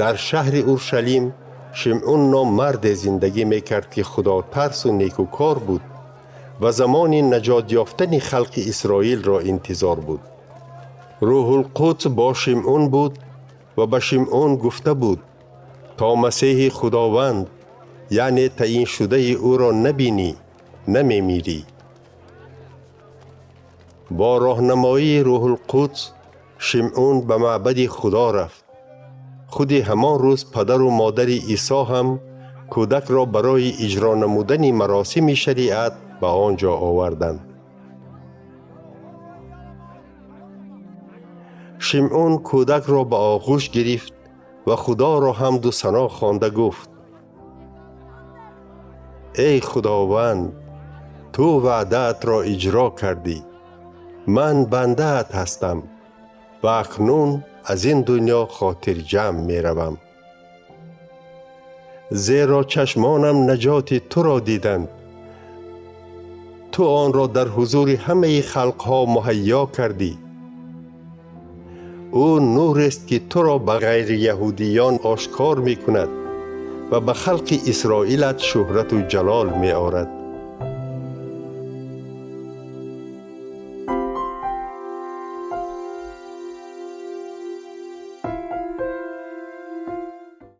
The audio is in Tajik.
Дар шаҳри Уршалим Шимъун ном марде зиндагӣ мекард, ки худотарсу некӯкор буд ва замони наҷот ёфтани халқи Исроилро интизор буд. Рӯҳулқудс бо Шимъун буд ва ба Шимъун гуфта буд: то Масеҳи Худованд, яъне таъиншудаи ӯро набинӣ, намемирӣ. Бо роҳнамоии Рӯҳулқудс Шимъун ба маъбади Худо рафт. Худи ҳамон рӯз падару модари Исо ҳам кӯдакро барои иҷро намудани маросими шариат ба он ҷо оварданд. Шимъун кӯдакро ба оғӯш гирифт ва Худоро ҳамду сано хонда гуфт: эй Худованд, ту ваъдаатро иҷро кардӣ. Ман бандаат ҳастам ва акнун аз ин дунё хотирҷамъ меравам. Зеро чашмонам наҷоти туро диданд. Ту онро дар ҳузури ҳамаи халқҳо муҳайё кардӣ. Ӯ нурест, ки туро ба ғайрияҳудиён ошкор мекунад ва ба халқи Исроилат шӯҳрату ҷалол меорад.